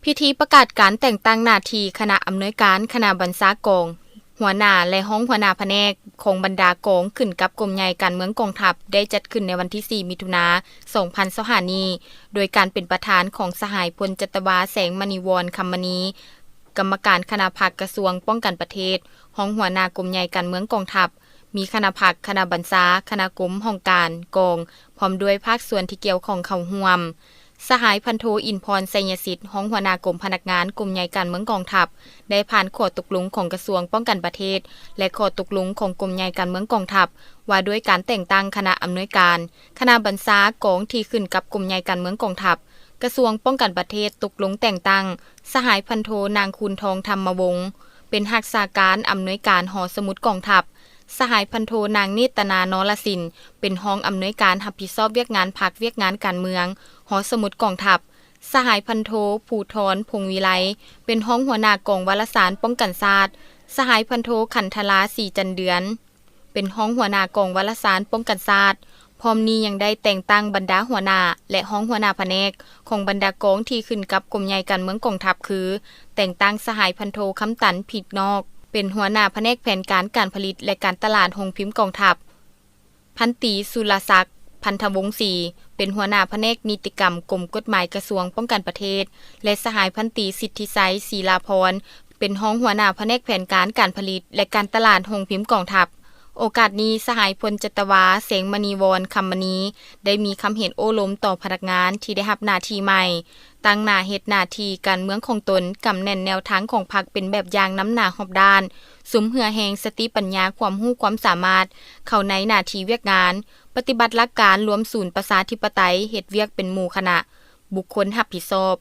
ພິທີປະກາດການແຕ່ງຕັ້ງໜ້າທີ່ຄະນະອຳນວຍການ, ຄະນະບັນຊາກອງ, ຫົວໜ້າ ແລະ ຮອງຫົວໜ້າພະແນກຂອງບັນດາກອງ ຂຶ້ນກັບກົມໃຫຍ່ການເມືອງກອງທັບ ໄດ້ຈັດຂຶ້ນໃນວັນທີສີ່ ມິຖຸນາ ສອງພັນຊາວຫ້ານີ້ ໂດຍການເປັນປະທານຂອງສະຫາຍ ພົນຈັດຕະວາ ແສງມະນີວອນ ຄຳມະນີ ກຳມະການຄະນະພັກກະຊວງປ້ອງກັນປະເທດ, ຮອງຫົວໜ້າກົມໃຫຍ່ການເມືອງກອງທັບ, ມີຄະນະພັກ, ຄະນະບັນຊາ, ຄະນະກົມ, ຫ້ອງການ, ກອງ ພ້ອມດ້ວຍພາກສ່ວນທີ່ກ່ຽວຂ້ອງເຂົ້າຮ່ວມ. ສະຫາຍ ພັນໂທ ອິນພອນ ໄຊຍະສິດ ຮອງຫົວໜ້າກົມພະນັກງານກົມໃຫຍ່ການເມືອງກອງທັບ ໄດ້ຜ່ານຂໍ້ຕົກລົງຂອງກະຊວງປ້ອງກັນປະເທດ ແລະ ຂໍ້ຕົກລົງຂອງກົມໃຫຍ່ການເມືອງກອງທັບ ວ່າດ້ວຍການແຕ່ງຕັ້ງຄະນະອຳນວຍການ, ຄະນະບັນຊາກອງທີ່ຂຶ້ນກັບກົມໃຫຍ່ການເມືອງກອງທັບ. ກະຊວງປ້ອງກັນປະເທດຕົກລົງແຕ່ງຕັ້ງສະຫາຍ ພັນໂທ ນາງ ຄູນທອງ ທຳມະວົງ ເປັນຮັກສາການອຳນວຍການຫໍສະໝຸດກອງທັບ, ສະຫາຍ ພັນໂທ ນາງ ເນດຕະນາ ນໍລະສິນ ເປັນຮອງອຳນວຍການຮັບຜິດຊອບວຽກງານພັກ, ວຽກງານການເມືອງ ຫໍສະໝຸດກອງທັບ, ສະຫາຍ ພັນໂທ ພູທອນ ພົງວິໄລ ເປັນຮອງຫົວໜ້າກອງວາລະສານປ້ອງກັນຊາດ, ສະຫາຍ ພັນໂທ ຂັນທະລາ ສີຈັນເດືອນ ເປັນຮອງຫົວໜ້າກອງວາລະສານປ້ອງກັນຊາດ. ພ້ອມນີ້ຍັງໄດ້ແຕ່ງຕັ້ງບັນດາຫົວໜ້າ ແລະ ຮອງຫົວໜ້າພະແນກຂອງບັນດາກອງທີ່ຂຶ້ນກັບກົມໃຫຍ່ການເມືອງກອງທັບ ຄື ແຕ່ງຕັ້ງສະຫາຍ ພັນໂທ ຄຳຕັນ ພິດນອກ ເປັນຫົວໜ້າພະແນກແຜນການການຜະລິດ ແລະ ການຕະຫຼາດໂຮງພິມກອງທັບ, ພັນຕີ ສຸລະສັກ ພັນທະວົງສີ ເປັນຫົວໜ້າພະແນກນິຕິກຳກົມກົດໝາຍກະຊວງປ້ອງກັນປະເທດ ແລະ ສະຫາຍ ພັນຕີ ສິດທິໄຊ ສີລາພອນ ເປັນຮອງຫົວໜ້າພະແນກແຜນການການຜະລິດ ແລະ ການຕະຫຼາດໂຮງພິມກອງທັບ. ໂອກາດນີ້ ສະຫາຍ ພົນຈັດຕະວາ ແສງມະນີວອນ ຄຳມະນີ ໄດ້ມີຄຳເຫັນໂອ້ລົມຕໍ່ພະນັກງານທີ່ໄດ້ຮັບໜ້າທີ່ໃໝ່, ຕັ້ງໜ້າເຮັດໜ້າທີ່ການເມືອງຂອງຕົນ, ກຳແໜ້ນແນວທາງຂອງພັກເປັນແບບຢ່າງນຳໜ້າຮອບດ້ານ, ສຸມເຫື່ອແຮງສະຕິປັນຍາຄວາມຮູ້ຄວາມສາມາດເຂົ້າໃນໜ້າທີ່ວຽກງານ, ປະຕິບັດຫຼັກການລວມສູນປະຊາທິປະໄຕ, ເຮັດວຽກເປັນໝູ່ຄະນະ, ບຸກຄົນຮັບຜິດຊອບ.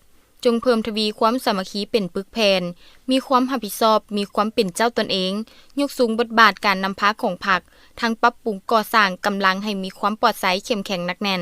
ຈົ່ງເພີ່ມທະວີຄວາມສາມັກຄີເປັນປຶກແຜ່ນ, ມີຄວາມຮັບຜິດຊອບ, ມີຄວາມເປັນເຈົ້າຕົນເອງ, ຍົກສູງບົດບາດການນຳພາຂອງພັກ, ທັງປັບປຸງກໍ່ສ້າງກຳລັງໃຫ້ມີຄວາມປອດໃສເຂັ້ມແຂງໜັກແໜ້ນ.